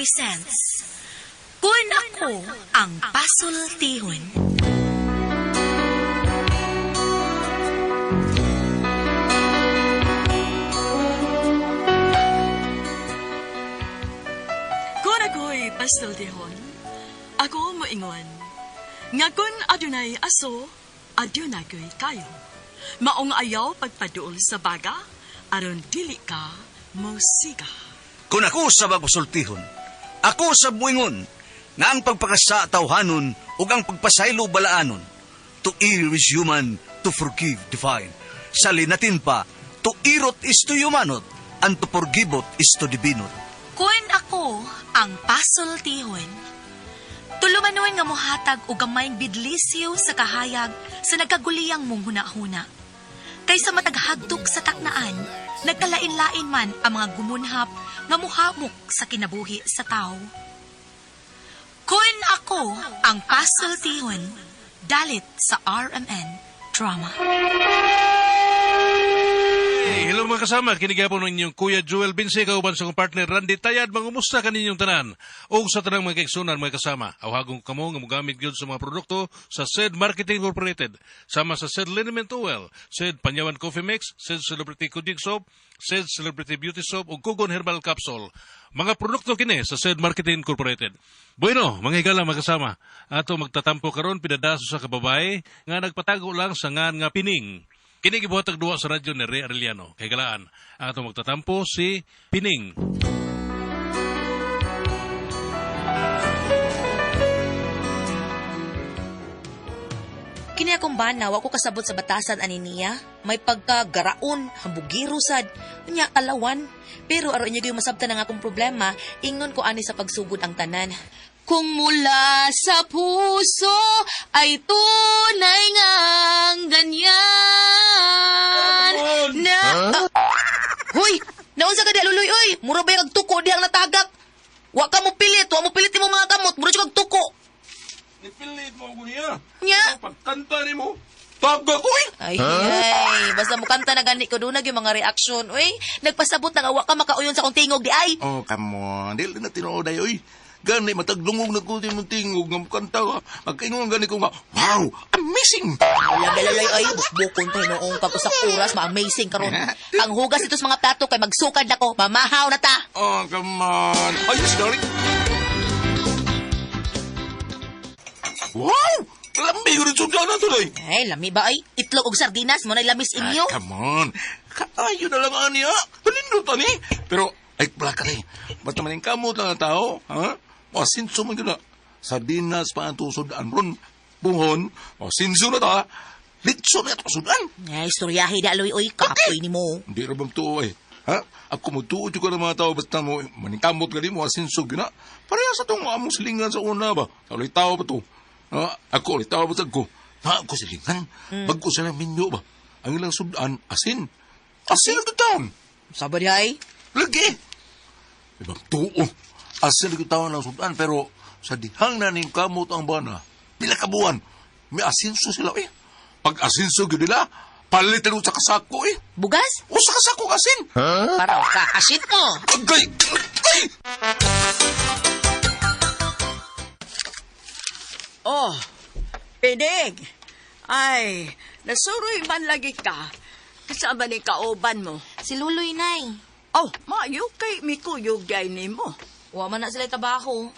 presents Kun Ako Ang Pasultihon. Kung ako'y pasultihon, ako moingon, nga kun adunay aso, adunay ko'y kayo. Maong ayaw pagpaduol sa baga, aron dili ka mosiga. Kung ako sa bagpasultihon, ako sa buingon, nga ang pagpakasa tawhanon ug ang pagpasaylo balaanon. To err is human, to forgive divine. Sa linatin pa, to irot is to humanot, and to forgivot is to divinot. Kun ako ang pasultihon. Tulumanon nga mohatag og gamayng bidlisiw sa kahayag sa nagkaguliyang mong hunahuna. Kaysa mataghagdok sa taknaan, nagkalain-lain man ang mga gumunhap nga muhamok sa kinabuhi sa tao. Kun ako ang pasultihon, dalit sa RMN Drama. Hey, hello mga kasama, kinigapon ng inyong Kuya Joel Binse, kauban sa kong partner Randy Tayad, mangumusta kaninyong tanan. O sa tanang mga kaigsunan mga kasama, awhagong kamo nga mogamit gyud sa mga produkto sa SED Marketing Incorporated, sama sa SED Liniment Oil, SED Panyawan Coffee Mix, SED Celebrity Kuding Soap, SED Celebrity Beauty Soap ug Kugon Herbal Capsule. Mga produkto kini sa SED Marketing Incorporated. Bueno, mga higala mga kasama, ato magtatampo karon pinadaso sa kababae nga nagpatago lang sa ngan nga pining. Kini gibuhatag duwa sa radyo ni Ray Arellano. Kay galaan, ang atong magtatampo si Pining. Kini akong bana, wa ko kasabot sa batasan ani niya. May pagkagaraon, hambugiro sad, unya kalawan. Pero aron inyo gyud masabtan ang akong problema, ingon ko ani sa pagsugod ang tanan. Kung mula sa puso ay tunay ngang ganyan. Na Hoy, naunsa ka di aluloy oy? Mura ba yung tuko dihang natagak? Wa ka mo pilit, wa mo pilit imong mga kamot, mura jud kag tuko. Nipilit mo ako niya. Nya. Pagkanta ni mo. Taga ko eh. Ay, ay, basta mo kanta na gani ko doon yung mga reaksyon. Uy, nagpasabot na nga wa ka makauyon sa akong tingog di ay. Oh, come on. Dili na tinuod ay, oy. Gani, matagdungog na ko di mong tingog nga mukanta ka. Magkaingon gani ko nga, wow, amazing! Wala galalay ay, bukbukon tayo noong kag usak oras, ma-amazing karon. Ang hugas ito sa mga plato kay magsukad na ko, mamahaw na ta. Oh, come on. Ay, yes, darling. Wow! Lambi ko rin sudya na tuloy. Ay, lami ba ay? Itlog og sardinas mo na lamis inyo. Ay, come on. Kaayo na lang ani ha. Palindot ani. Pero, ay, wala ka rin. Basta man yung kamot lang ang tao, ha? Masinso man yun na. Sardinas pa ang sudan ron. Buhon, masinso na ta. Litso na ito sudan. Ay, istoryahe da aloy oy, kapoy ni mo. Hindi ra bang tuo eh. Ha? Ako mo tuo ko ng mga tao basta mo maningkamot ka di mo asinso gyud na. Pareha sa tong among silingan sa una ba. Sa ulit tao pa to. Ha? Ako ulit tao pa ko. Ha, ako silingan. Bago sila minyo ba. Ang ilang sudan asin. Asin ang taon. Sabi di ay. Lagi. Ibang tuo. Asin ang taon ang sudan pero sa dihang na ning kamot ang bana. Pila ka buwan. May asinso sila eh. Pag asinso gyud nila, palit na sa kasako eh. Bugas? Usa ka sako asin. Para ka asin mo. Agay! Agay! Oh, Pinig! Ay, nasuroy man lagi ka. Kasama ni kauban mo. Si Luloy nay. Oh, maayo kay mikuyog gay nimo. Wa man na sila trabaho.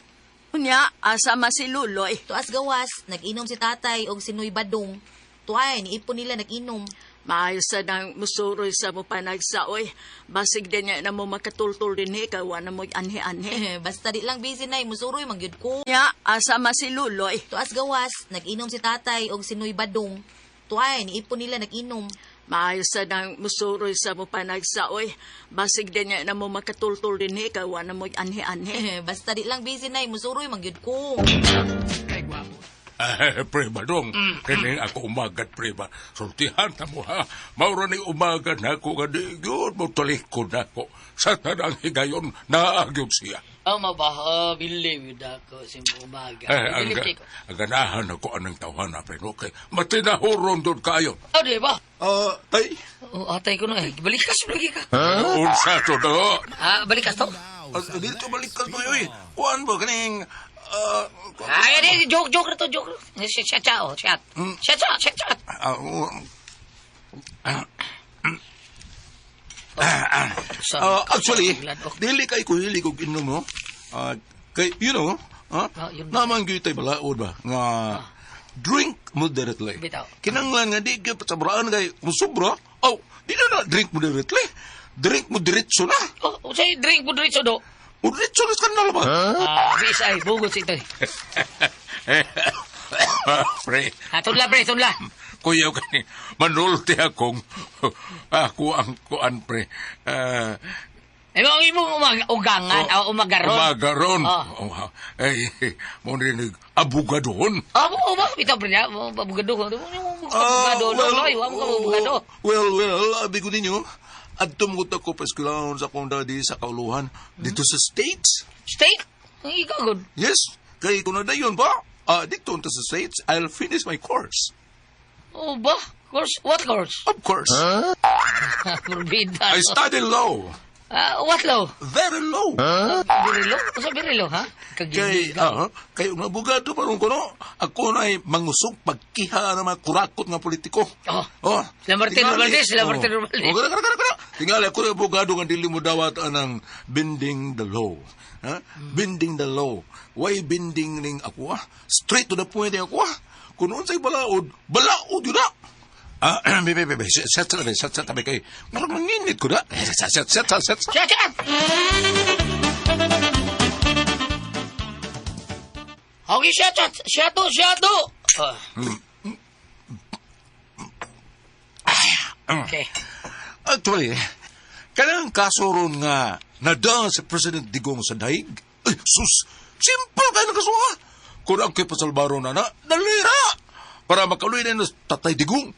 Unya, asa man si Luloy. Tuas gawas, nag-inom si tatay og si Noy Badong. Tuay, niipon nila nag-inom. Maayo sa nang musuroy sa mo panagsaoy. Basig din nga na mo makatultul din eh, kay wa na mo'y anhi-anhi. Basta di lang busy nay, musuroy mangyud ko. Unya, asa man si Luloy. Tuas gawas, nag-inom si tatay og si Noy Badong. Tuay, niipon nila nag-inom. Maayo sa nang musuroy sa mo panagsaoy. Basig din nga na mo makatultul din eh, kay wa na mo'y anhi-anhi. Basta di lang busy nay, musuroy mangyud ko. Eh, pre ba dong? Kini ako umagat, pre ba? Sultihan na mo, ha? Maura ni umagat na ako, nga di yun, mo talikod na ako. Sa tanang higayon, naagyod siya. Oh, mabaho, believe ako sa umaga. Eh, ang, Believe ko. ang ganahan ako anang tawhan na, pre, no? Kay matinahuron doon kayo. Oh, di ba? Ah, tay, Oh, atay ko na eh. Balikas lagi ka. Unsa to do? Ah, balikas to. Dito balikas to oy. Kuan ba kaning ah, Ay, di, joke, joke na to, joke. Siya, siya, oh, siya. Siya, siya, siya, siya. ah, oh, actually, dili kay ko hili kog inom no. Ah, kay you know, ah, Ah, yun. naman gyud tay balaod ba nga drink moderately. Bitaw. Kinanglan nga di gyud pasabraan kay musobra. Oh, di na na drink moderately. Drink moderatso na. Oh, say, drink mo diretso do. Moderatso na skandal ba? Ah, bis ay, bugot ito. Pre, Ah, tunla, pre, tunla. kuya kani manulti akong ako ang kuan pre. Ah, Ay, mo, imong ugangan, oh, umagaron. Umagaron. Oh. Oh, ay, mo rinig abugadon. Ah, mo ba? Bitaw, pre, ah, mo, abugado. Mo, abugado, no, no, mo ka abugado. Well, well, abi ko ninyo, adto mo ko pa eskwelahan sa akong daddy sa kauluhan dito sa States. Steak? Ay, ikaw, good. Yes, kay kung nadayon ba, dito unta sa States, I'll finish my course. Oh, ba? Course? What course? Of course. Morbida. I study law. Ah, what law? Very low. Birilo? Sa birilo, ha? Kay, Kagindi. kay ang abogado pa ron ko, no? Ako na ay mangusog pagkiha ng mga kurakot nga politiko. Oh. Oh. Sila Martin Tingali. Romualdez, sila Oh. Martin Romualdez. Oh, kana, kana, kana, kana. Tingali ako na abogado nga dili mo dawat anang bending the law. Ha? Bending the law. Why bending ning ako ah? Straight to the point ako ah. Kung unsay balaod, balaod yun na. Ah, bebe, bebe, set, set, set, set, set, kay. Murag manginit ko na. Set, set, set, set, set. Siya, siya! Okay, siya, siya, siya to, siya to. Ah. Okay. Actually, kanang kaso ron nga nadaan si President Digong sa daig. Ay, sus! Simple kayo ng kaso ha! Kung ang kay pasalbaro na na, dalira! Para makaluin na ng Tatay Digong.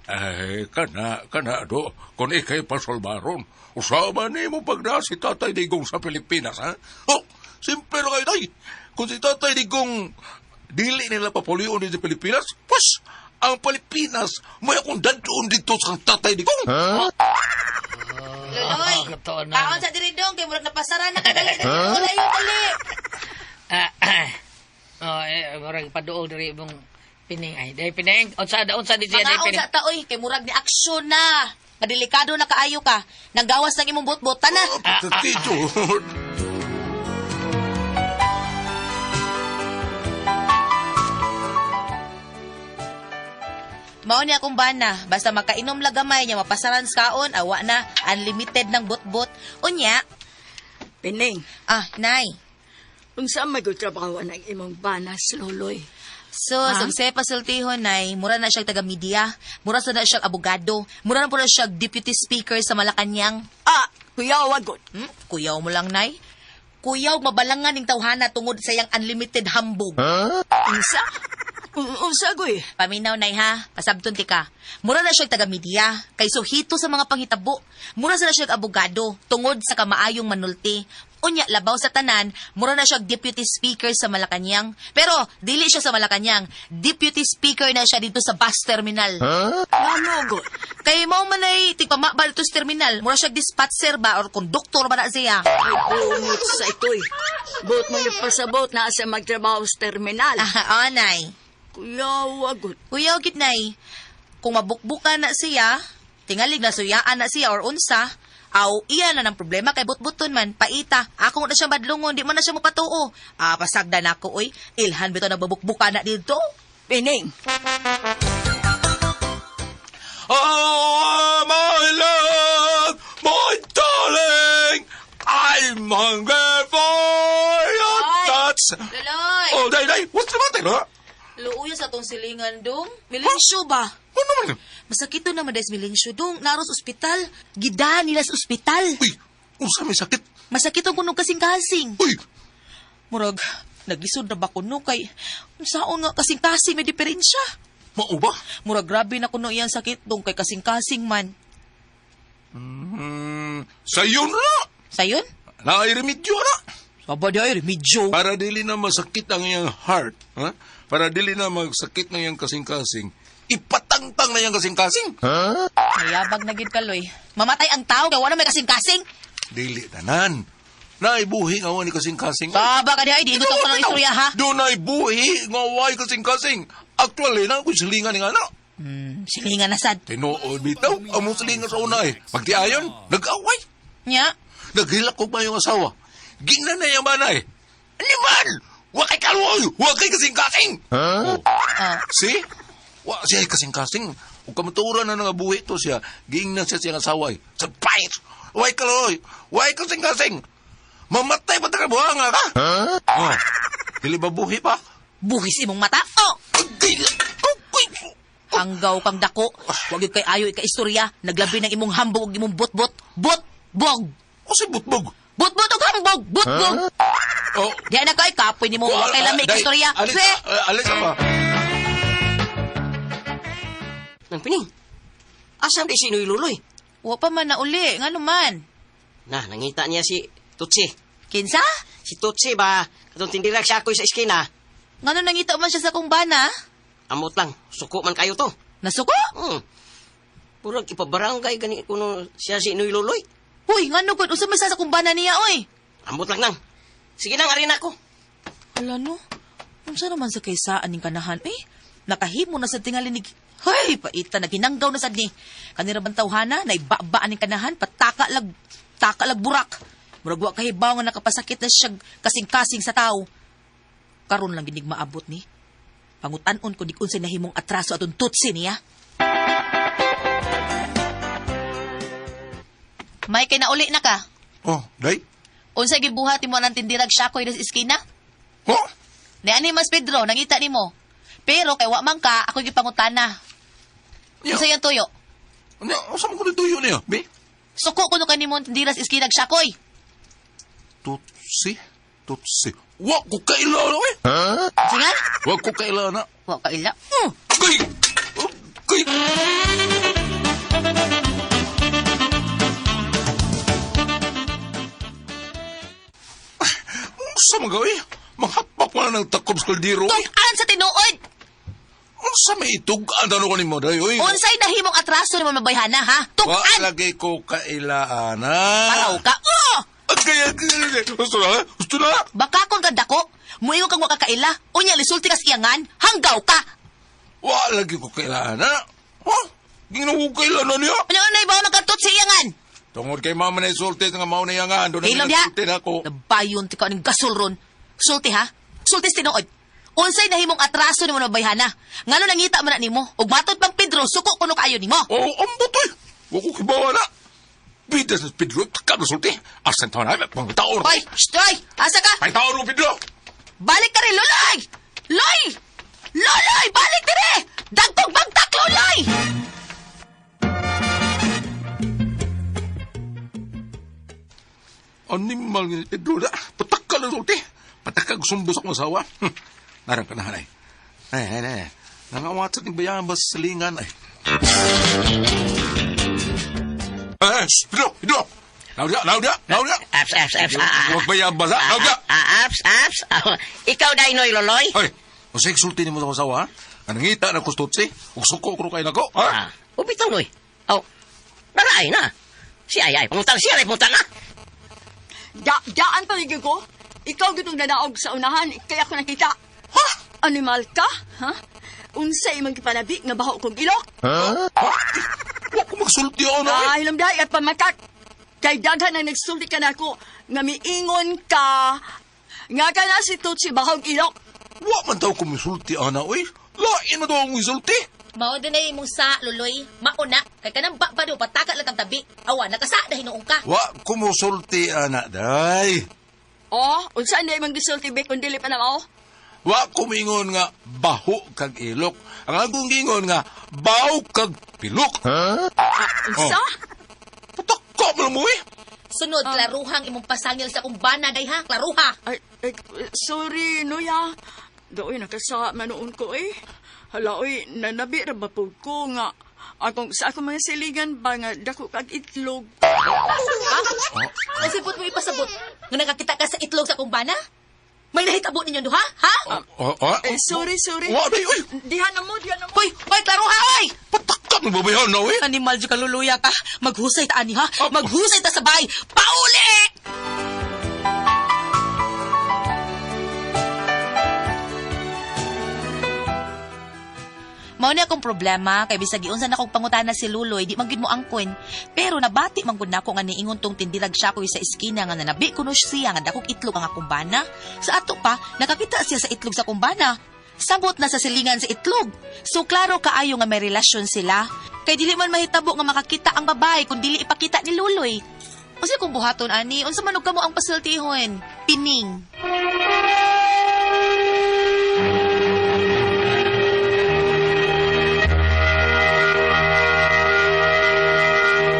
Ay, kana, kana do, kung ikay pasalbaron, usama ni mo pagda si Tatay Digong sa Pilipinas, ha? Oh, simple na kayo, tay. Kung si Tatay Digong dili nila papulion din sa Pilipinas, pues, ang Pilipinas, may akong dadoon dito sa Tatay Digong. Loloy, Totoo na. kaon sa diri dong kay murag napasara na ka dali. Dali, dali, dali. Ah, ah. Oh, eh, murag paduol diri imong pining ay. Dahil pining, unsa unsa di siya dahil Mga pining. unsa ta oy kay murag ni aksyon na. Madelikado na kaayo ka. Nanggawas ng imong botbot na. Attitude. Mao ni akong bana, basta makainom lang gamay nya mapasaran sa kaon, awa na unlimited ng botbot. Unya, Pining, ah, nay. unsa may trabaho ang imong banas, Loloy? So, ha? Sa pasultihon nay, mura na siya taga media, mura sa na siya abogado, mura na po na siya deputy speaker sa Malacanang. Ah, kuya wagot. Hmm? Kuyaw mo lang, nay. Kuyaw, mabalangan ning tawhana tungod sa iyang unlimited hambog. Unsa? Unsa goy? Paminaw, nay, ha? Pasabton ti ka. Mura na siya taga media, kay suhito sa mga panghitabo. Mura sa na siya abogado, tungod sa kamaayong manulti. Unya, labaw sa tanan, mura na siya deputy speaker sa Malacanang. Pero, dili siya sa Malacanang. Deputy speaker na siya dito sa bus terminal. Ngano god? Kay mao man ay tigpamabal to sa terminal. Mura siya dispatcher ba or konduktor ba na siya? Ay, bungot sa itoy. Bot mo yung pasabot na sa magtrabaho sa terminal. Ah, oh, nay. Kuya wagot. Kuya, gid nay. Kung mabukbukan na siya, tingalig na suyaan na siya or unsa, aw iya na ng problema kay butbuton man, paita. Ako na siya badlungon, di man na siya mopatuo. Ah, pasagda na ako, oy. Ilhan bitaw nagbabukbuka na dito. Pining, Oh, my love, my darling, I'm hungry for your Ay. touch. Loloy! Oh, day, day, what's the matter, ha? Luuya sa tong silingan, dong. Milinsyo ba? Ano naman? Masakito naman dahil milinsyo, dong. Naros ospital. Gidahan nila sa ospital. Uy, unsa may sakit? Masakit ang kunog kasing-kasing. Uy, Murag, naglisod na ba kuno kay unsaon nga kasing-kasing may diferensya. mao ba? Murag grabe na kuno iyang sakit dong kay kasing-kasing man. Sayon na. Sayon? Naay remedyo na. Saba di ay remedyo. Para dili na masakit ang iyang heart, ha? Para dili na magsakit ng iyang kasing-kasing, Ipatangtang na yang kasing-kasing. Mayabag na gid kaloy. Mamatay ang tao kay wala may kasing-kasing. Dili tanan. Naibuhi nga wa ni kasing-kasing. Baba ka diay, di ingot ako ng istorya ha. Doon ay buhi nga way kasing-kasing. Actually, na kung silingan ni nga na. Silingan na sad. Tinuod bitaw, among silingan sa una eh. Pagtiayon, nag-away. Nya. Naghilak ko pa yung asawa. Gingnan na yung banay. Animal! Wa kay kaluoy! Wa kay kasing-kasing! Oh. Ah. See? Wa siya kasing-kasing. Ug kamaturan na nga buhi to siya. Giingnan siya siyang asawa eh. Surprise! Way kaluoy! Way kasing-kasing! Mamatay pa ta ka buhanga ka? Oh. Dili ba buhi pa? Buhis imong mata. Oh! Agay! Agay! Hanggaw kang dako. Wag yun kay ayo ika istorya. Naglabi ng imong hambog ug imong botbot. Bot bog. Kasi butbog. Botbot ug hambog. Botbog. Oh. Di na kay kapoy nimo wa kay lami Day, istorya. Alis, Se. alis pa. Nang pining. Asam di si Noy Luloy? Wa pa man na uli. Ngano man? Na, nangita niya si Tutsi. Kinsa? Si Tutsi ba, katong tindirag siya ako'y sa eskina. Ngano nangita man siya sa kong bana? Amot lang, suko man kayo to. Nasuko? Purag ipabarangay gani kuno siya si Noy Luloy. Uy, ngano gud unsa man siya sa kong bana niya oy? Amot lang nang. Sige nang, arena ko. Ala no. Unsa naman sa kaysa aning kanahan eh? Nakahimo na sa tingali ni Hoy, paita naghinanggaw na sad ni. Kanira bang tawhana naibaba aning kanahan pataka lag taka lag burak. Murag wa kahibaw nga nakapasakit na siya kasing-kasing sa tao. Karon lang ginig maabot ni. Pangutan-on ko di unsay nahimong atraso atong tutsi niya. May kay nauli na ka. Oh, day. Unsay gibuhat nimo nang tindirag siya sa iskina? Oh, Ni ani mas Pedro, nangita nimo. Pero kay wa man ka, ako gipangutana. Ya. Unsa yang tuyo? Ano, asa man ko tuyo niya? Be? Suko kuno kanimo tindiras iskinag sakoy. Tutsi, tutsi. Wa ko kaila na eh. Sige? Wa ko kaila na. Wa ka ila. Agay! Agay! Unsa man gawin? Manghapak man ng takob sa kaldero. eh. Tug-an sa tinuod. Unsa may itug-an ano ko nimo day oy? Unsay nahimong atraso nimo mabayhana ha? Wa Tug-an. lagi ko kaila ana. Paraw ka. Oh! Agay, agay, agay. Gusto na, gusto na. Baka kung ganda ko, muingon kang wa ka kaila, unya lisulti kas iyangan, hanggaw ka. Wa lagi ko kaila ana. Ha? Ginoo ko kaila na niya. Ano ano ibaw magkantot sa iyangan? Tungod kay mama na isulti nga mao na iyangan, doon Hilom diha. na ako. Nabayon ti ka ning gasol ron. Sulti ha? Sulti sa tinuod. Unsay nahimong atraso nimo mabayhana? Ngano nangita man na nimo? Ug matod pang Pedro, suko kuno kaayo nimo. Oh, ambot oy. Wa ko kibawa na. Bidas na Pedro, takap na sulti. Asan taon na, pangtaon. Hoy, shh, hoy, asa ka? Pangtaon mo, Pedro. Balik ka rin, Luloy! Loy! Luloy, balik dire! Dagkong bangtak, Luloy! Animal ni Pedro na. Patakal na sulti. Patakal sumbo sa akong asawa. Narang ka na, hanay. Ay, ay, ay. Nangawat sa bayan ba sa silingan? Ay. Eh, shh, Pedro, Pedro. Naw dia, naw dia, naw dia. Apps, apps, apps. Ah, ah. Huwag bayabas, ha? Naw dia. Ah, apps, apps. Ah, ikaw dahil Noy Loloy? Ay, usay sulti nimo sa akong asawa, ha? Ang nangita na kustutsi, ug suko ko kay nako, ha? Ah, ubitaw Noy. Oh, naraay na. Si ay ay, pangutan siya ay pangutan na. Da, daan paligid ko. Ikaw gitong nanaog sa unahan, kaya ko nakita. Ha? Animal ka? Ha? Unsay imong gipanabi nga baho kong ilok? Ha? Wa ko magsulti ano eh. Ay, lamday at pamakat. Kay daghan ang nagsulti ka nako nga miingon ka. Nga ka na si Tutsi bahog ilok. Wa man daw ko misulti ana oy. Lain man daw ang misulti. Mao din ay imong sa, Luloy. Mauna, kay kanang ba do, pataka lang kang tabi. Awa, nakasa na hinuong ka. Wa ko musulti ana day. Oh, unsa na imong gisulti be kun dili pa na mao? Wa ko mingon nga baho kag ilok. Ang akong gingon nga baw kag pilok. Ah, unsa? Oh. Patakka mo lang mo eh. Sunod, klaruhang imong pasangil sa akong bana, day ha? Klaruha! Ay, ay, sorry, Noya. Doy, nakasa manoon ko eh. Hala, oy, nanabi ra ba po ko nga akong, sa akong mga siligan ba nga dako kag itlog. Ha? Nasipot mo ipasabot nga nakakita ka sa itlog sa akong bana? May nahitabo ninyo duha, ha? Oh, oh, Eh, sorry, sorry. Wa, day, uy! Diha na mo, diha na mo. Hoy, hoy, klaro ha, hoy! Pataktak mo babayaw na, uy! Animal di ka luluya ka. Maghusay ta ani ha. Maghusay ta sa bahay. Pauli! Mao ni akong problema kay bisag giunsa na kog pangutana si Luloy, di man gid mo angkon. Pero nabati man gud nako nga niingon tong tindirag siya ko sa eskina nga nanabi kuno siya nga dakog itlog ang akong bana. Sa ato pa, nakakita siya sa itlog sa akong bana. Sabot na sa silingan sa itlog. So klaro kaayo nga may relasyon sila. Kay dili man mahitabo nga makakita ang babae kung dili ipakita ni Luloy. Unsa kung buhaton ani, unsa man og kamo ang pasultihon? Pining.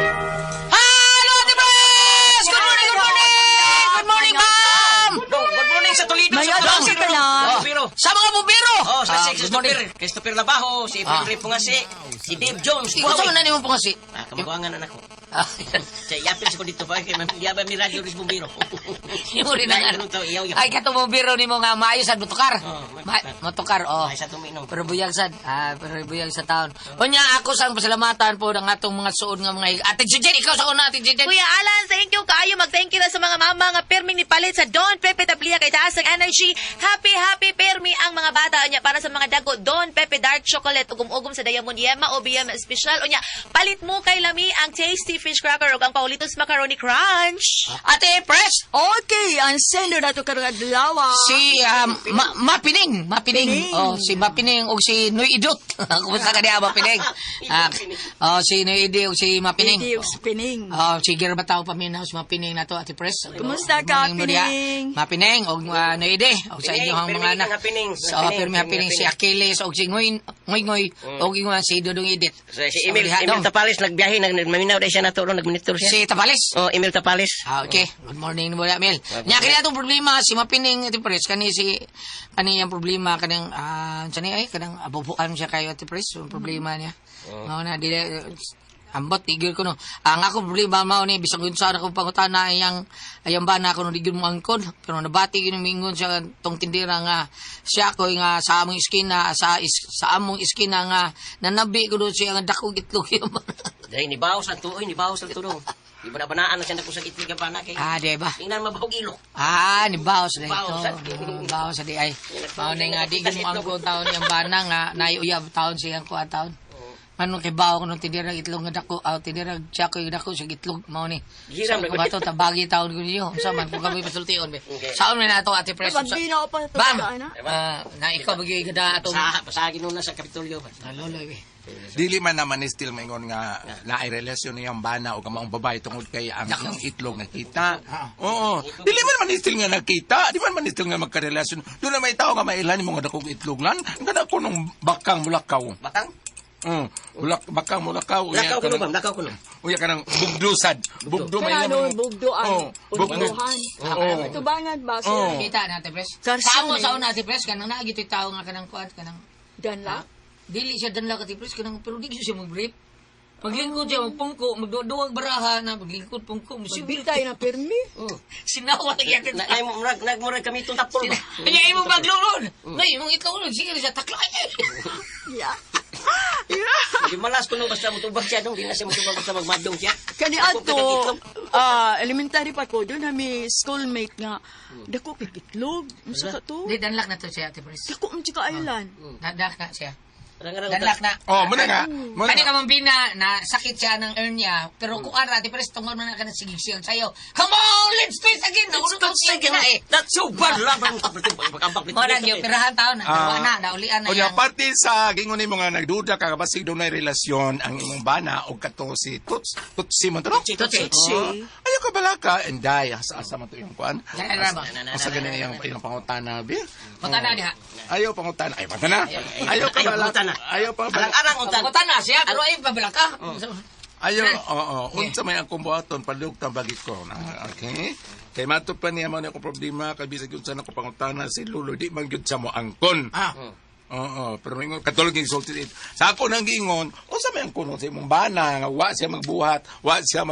Hello, Ate Pres! Good morning, good morning! Good morning, ma'am! Good morning sa Toledo. May adlaw sa tanan. Bumbiro. Sa mga bumbiro! Oh, sa Ah, si good morning. Christopher, Christopher Labajo, si Efren Pungasi, si Dave Jones. Ikaw sa man nimo pungasi? Ah, kamaguangan anak ko. Ah, Sa yapil sa ko dito pa kay ma'am, mi radyo ris bumbiro. Imo rin ang Lain to, iyaw, iyaw. Ay, katong bumbiro nimo nga maayo sad motukar. Oh, Motukar, oh. Ay, sa tuminom. Pero buyag sad, ah, pero buyag sa taon. Unya ako sang pasalamatan po ng atong mga suod nga mga Ate Jijen, ikaw sa una, Ate Jijen. Kuya Alan, thank you kaayo. Mag-thank you na sa mga mama nga pirming ni palit sa Don Pepe Tablia kay taas ang energy. Happy, happy pirmi ang mga bata unya para sa mga dago. Don Pepe Dark Chocolate ugom-ugom sa Diamond Yema o BM Special. Unya, palit mo kay Lami ang Tasty Fish Cracker ug ang Paulitos Macaroni Crunch. Ate Pres, Okay, ang sender na to karong adlaw. si Mapining, Mapining. Pining. Oh, si Mapining og si Noy Idot. Kumusta ka diha, Mapining? Ah, oh, si Noy Idot og si Mapining. Hindi, Pining. Oh, sige ra ba tao paminaw si Mapining na to, Ate Pres? Kumusta ka, Morning mo diha. Pining? Mapining og Noy Ide og sa Pining, inyong mga pirmi anak. kang hapining. So, Hapining, pirmi hapining si Achilles og si Ngoy Ngoy Ngoy og ingon si Dudong Idit. Si Sa Emil, diha Emil dong. Tapales nagbiyahe, nagmaminaw dahil siya nato, nagmonitor siya. Si Tapales. Oh, Emil Tapales. Ah, okay. Good morning mo Mel. Nya kini atong problema si Mapining Ate Pres kani si kani ang problema kanang sa ni ay kanang abubuan siya kayo Ate Pres ang problema niya. Mao na dili ambot tigil ko no. Ang ako problema mao ni bisag unsa na akong pangutana iyang ayang bana ko no di gyud mo angkon pero nabati gyud mingon siya tong tindira nga siya ko nga sa among iskina sa among iskina nga nanabi ko do siya nga dakong itlog yung Dahil ni Baos ang tuoy, ni Baos ang tulong. Di ba nabanaan na siya na sa itlog ang bana kay. Ah, di ba? Tingnan mabahog ilok. Ah, ni Baos na ito. Baos, ah. Baos sa di ay. Mao na nga di gid mo ang kuan taon yang bana nga naiuyab taon siyang kuan taon. Ano kay bao kuno tindirag itlog nga dako, aw tindirag siya ko dako sa itlog mao ni. Giram Sa na ko ato tabagi taon ko ninyo. Unsa man kung kami pasultion be. Okay. Saon man nato Ate Pres. Pabina pa to Bam. ana. Ah, na ikaw bagi gada atong Sa pasagin nun na sa Kapitolyo. Loloy be. Dili man naman ni still maingon nga naay relasyon niyang bana o kamaong babae tungod kay ang iyang itlog nakita. Oo. Dili man man still nga nakita, di man man still nga magkarelasyon. Doon na may tao nga mailan mo nga dakong itlog lan. Ang kada ko nung bakang mulakaw. Bakang? Bakang mulakaw. Unya Lakaw ko ka no, ng- bam? Lakaw ko no. Unya ka ng bugdusad. Bugdo may Kana ilan no, bugdo ang Oo, bugdo. unduhan. Oo. Tubangan ba Oo. sir? Kita na Ate Pres. Karson, Sa amo eh. sa una Ate Pres kanang naa gitoy tawo nga kanang kuan kanang Danla. Dili siya danla ka Pres kanang pero di siya mag-brief. Paglingkod siya magpungko, magduwag baraha na paglingkod pungko, musibil Magbitay na pirmi. Sinawa na yan. Na, na, murag, nagmurag kami itong tapol ba? Kanya imong baglulon. Nay, imong itlog sige siya takla. Yeah. Di malas ko no, basta mutubag siya dong. Di na siya mutubag basta magmadong siya. Kani Dako ato, kay itlog. elementary pa ko, doon nami schoolmate nga, dako kay itlog. Unsa ka to? Di danlak na to siya Ate Pres. Dako man ka island. Danlak na siya. Arang-arang Danlak na. Oh, muna nga. Muna Kani nga. ka man bina na sakit siya ng hernia, pero kung ara Ate Pres tungod man na ka na sige siya sayo. Come on, let's do it again. Naunod ko siya na eh. That's so bad. Laban. Mo na gyud pirahan taon na. Ah. na naulian na Unya, yang. parte sa gingon nimo nga nagduda ka basig dunay relasyon ang imong bana og kato si Tuts Tutsi man to no? Tutsi, Tutsi. Oh, ayaw ka bala ka enday asa asa man to iyong kuan. Ganun ba? Asa ganin iyang iyang pangutana bi. Pangutana diha. Ayaw pangutana. Ay pangutana. Ayaw ka Ayaw bala. pangutana. Ayaw pa bala. Arang-arang untan. Pangutana siya pero ay pabala ka. Ayaw, oo. Unsa may akong buhaton palugtang bagi ko. Na, okay? Kay mato pa niya man akong problema kay bisag unsa na ko pangutana si Lulo di man gyud sa mo angkon. Ah. Oo, pero ingon katulad ng sulti it. Sa ako nang giingon, unsa may ang kuno sa imong bana nga wa siya magbuhat, wa siya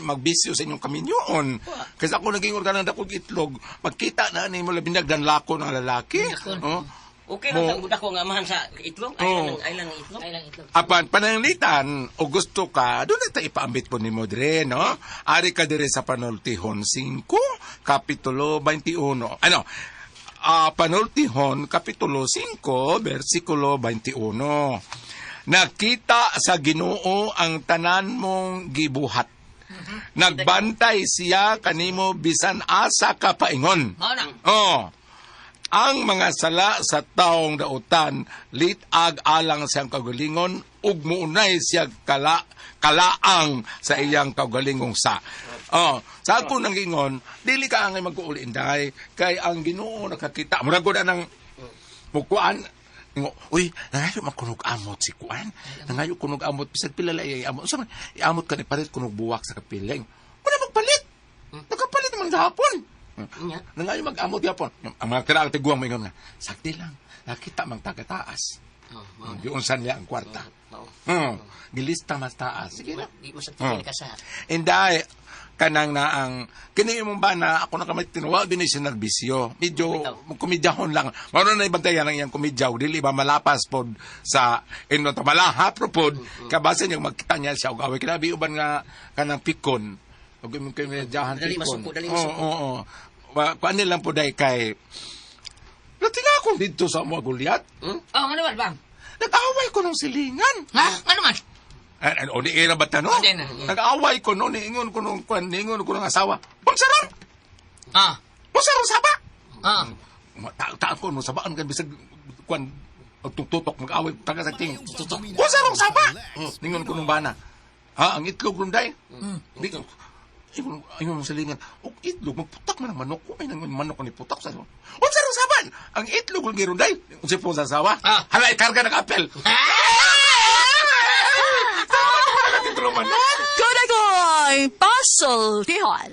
magbisyo sa inyong kaminyoon. Kasi ako nag-ingon kanang dakog itlog, magkita na nimo labi nagdanlako ng lalaki. Oh. Okay lang tang budak ko nga amahan sa itlog. Ay Oo. lang, ay lang itlog. Ay lang itlog. Apan pananglitan o gusto ka, doon na tayo ipaambit po nimo dire, no? Ari ka dire sa Panultihon 5, Kapitulo 21. Ano? Panultihon, Kapitulo 5, versikulo 21. Nakita sa Ginoo ang tanan mong gibuhat. Nagbantay siya kanimo bisan asa ka paingon. Mao na. Oh. Ang mga sala sa taong dautan, litag alang siyang kagalingon, ug muunay siya kalaang sa iyang kagalingong sa. Oh, sa ako nang ingon, dili ka angay magkuuli inday, kay ang Ginoo nakakita. Murag ko na ng mukuan, Ingo, uy, nangayo man kunog amot si kuan. Nangayo kunog amot, bisag pila la amot. Unsa man, iamot ka ni palit kunog buwak sa kapila. Wala magpalit. Nakapalit man gahapon. Nya. Nangayo mag-amot gahapon. Ang mga kiraang tiguang moingon nga, sakti lang, nakita mang taga-taas. Oh, mao na. Giunsan niya ang kwarta. Mao. Gilista mas taas. Sige na. Di mo sa tingin ka sa. Inday, kanang na ang kini imong bana ako na kamay tinuwa din siya nagbisyo medyo komedyahon lang mao na ibantayan ang iyang komedya ug dili ba malapas pod sa ingon ta malahap pro pod kabase niya magkita niya siya og away kinabi uban nga kanang pikon ug imong komedyahan Dali pikon. masuko, dali Oo, masuko. oo, oo. Kuan nilang po day kay Natinga ko dito sa mga gulyat. Oh, ano man bang? Nag-away ko ng silingan. Ha? Ano man? Ay, o di era ba tanong? O, di na. Nag-away ko noon, niingon ko nung kwan, niingon ko ng asawa. Unsa ron? Ah. Unsa ron saba? Ah. Ta ko mo sabaan kan bisag kwan tutok mag-away taga sa ting. Tutok. Unsa ron saba? Ningon ko nung bana. Ha, ang itlog ron day. Di ingon ingon mo silingan. Og itlog magputak man ang manok ko ay nang manok ni putak sa. Unsa ron saban? Ang itlog ron giron day. Unsa po sa asawa? Ah. Hala ikarga ng apel. Ah! Sa manok. Kodagoy, Pasultihon.